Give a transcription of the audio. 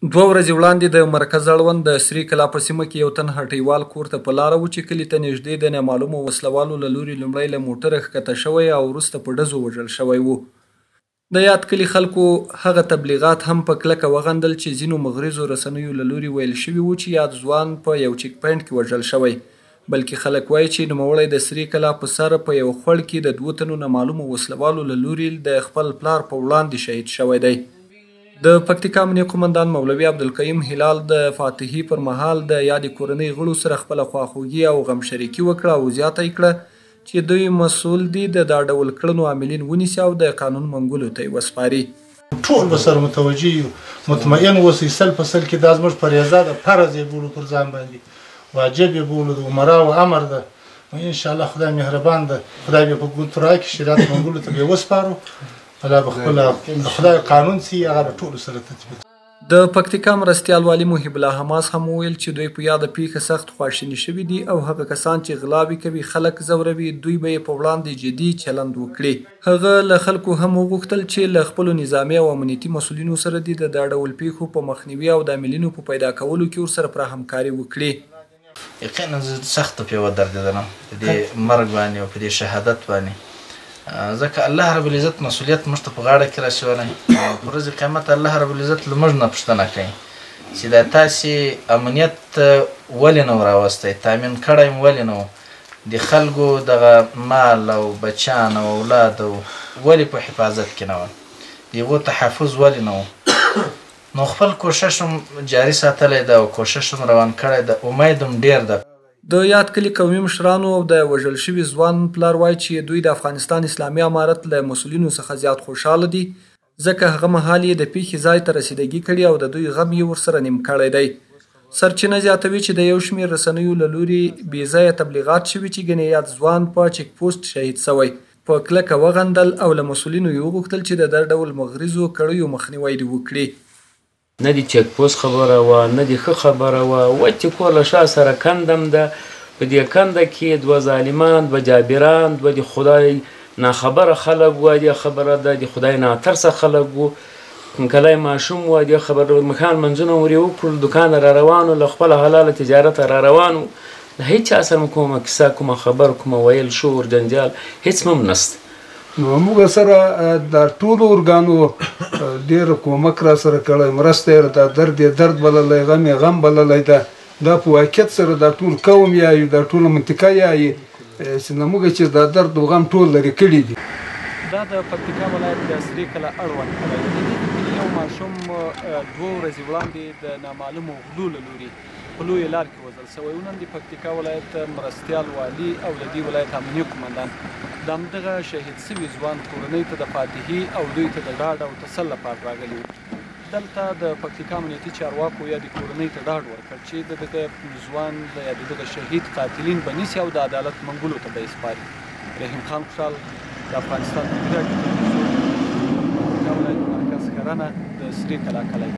دوه ورځې وړاندې د مرکز اړوند د سرې کلا په سیمه کې یو تن هټۍوال کور ته په لاره و چې کلي ته نږدې د نامعلومو وسلهوالو له لوري لومړی له موټره ښکته شوی او وروسته په ډزو وژل شوی و. د یاد کلي خلکو هغه تبلیغات هم په کلکه وغندل چې ځینو مغرضو رسنیو له لوري ویل شوي وو چې یاد ځوان په یو چیک پاینټ کې وژل شوی، بلکې خلک وايي چې نوموړی د سرې کلا په سر په یو خوړ کې د دوو تنو نامعلومو وسلهوالو له لوري د خپل پلار په وړاندې شهید شوی دی. د پکتیکا امنیه قومندان مولوي عبدالقیوم هلال د فاتحې پر مهال د یادې کورنۍ غړو سره خپله خواخوږي او غمشریکي وکړه او زیاته یې کړه چې دوی مسؤل دي د دا ډول کړنو عاملین ونیسي او د قانون منګولو ته یې وسپاري. ټول به سره متوجه یو، مطمئن اوسئ، سل په سل کې دا زموږ فریضه ده، فرض یې بولو پر ځان باندې، واجب یې بولو، د امراو امر ده. نو انشاءالله خدای مهربان ده، خدای به په ګوتو راکړي، شریعت منګولو ته به یې وسپارو، الله به خپل د خدای قانون سي هغه به ټولو سره تطبیق. د پکتیکا مرستیال والي محب الله حماس هم وویل چې دوی په یاده پېښه سخت خواشیني شوي دي او هغه کسان چې غلاوې کوي، خلک ځوروي، دوی به یې په وړاندې جدي چلند وکړي. هغه له خلکو هم وغوښتل چې له خپلو نظامي او امنیتي مسؤلینو سره دې د دا ډول پېښو په مخنیوي او د عاملینو په پیدا کولو کې ورسره پوره همکاري وکړي. یقینا زه سخت پرې ودردېدلم په دې مرګ باندې او په دې شهادت باندې، ځکه الله رب العزت مسؤلیت موږ ته په غاړه کې رسولی او په ورځ قیامت الله رب العزت له موږ نه پوښتنه کوي چې دا تاسې امنیت ولې نه و راوستی، تامین کړی مو ولې نه و، د خلکو دغه مال او بچیان او اولاد او ولې په حفاظت کې نه وه، د هغو تحفظ ولې نه و. نو خپل کوشش هم جاري ساتلی ده او کوشش هم روان کړی ده، امید هم ډېر ده. د یاد کلي قومي مشرانو او د وژل شوي ځوان پلار وايي چې دوی د افغانستان اسلامي امارت له مسؤلینو څخه زیات خوشحاله دي، ځکه هغه مهال یې د پېښې ځای ته رسیدګي کړې او د دوی غم یې ورسره نیم کړی دی. سرچینه زیاتوي چې د یو شمېر رسنیو له لوري بې ځایه تبلیغات شوي چې ګنې یاد ځوان په چیک پوسټ شهید شوی، په کلکه وغندل او له مسؤلینو یې وغوښتل چې د دا ډول مغرضو کړیو مخنیوی دې وکړي. نه د چیک پوسټ خبره وه، نه د ښه خبره وه، وچې کور له شا سره کندم ده، په دې کنده کې دوه ظالمان، دوه جابران، دوه د خدای ناخبره خلک وه، دې خبره ده د خدای ناترسه خلک وو، کلی ماشوم وه، دې خبره مخان منځونه ورې وکړل، دوکانه را روان وو، له خپله حلاله تجارته را روان وو، له هیچا سره مو کومه کیسه، کومه خبر، کومه ویل، شور، جنجال هیڅ مم نشته. نو موږ سره د ټولو ارګانو ډېر کومک را سره کړی، مرسته یې دا درد یې درد بللی، غم یې غم بللی ده. دا په واقعیت سره دا ټول قوم یایو، دا ټوله منطقه یایي چې له موږ چې دا درد او غم ټول لرې کړي دي. دا د پکتیکا ولایت د سرې کلا اړوند کلی دی. د دې کلي یو ماشوم دوه ورځې وړاندې د نامعلومو غلو له لوري په لویه لار کې وژل شوی و. نن د پکتیکا ولایت مرستیال والي او د دې ولایت امنیه قومندان د همدغه شهید شوي ځوان کورنۍ ته د فاتحې او دوی ته د ډاډ او تسل لپاره راغلي وو. دلته د پکتیکا امنیتي چارواکو یادې کورنۍ ته ډاډ ورکړ چې د دغه ځوان یا د دغه شهید قاتلین به نیسي او د عدالت منګولو ته به یې سپاري. رحیم خان خوشحال، د افغانستان ملي راډیو تلویزیون، پکتیکا ولایت مرکز ښرنه، د سرې کلا کلی.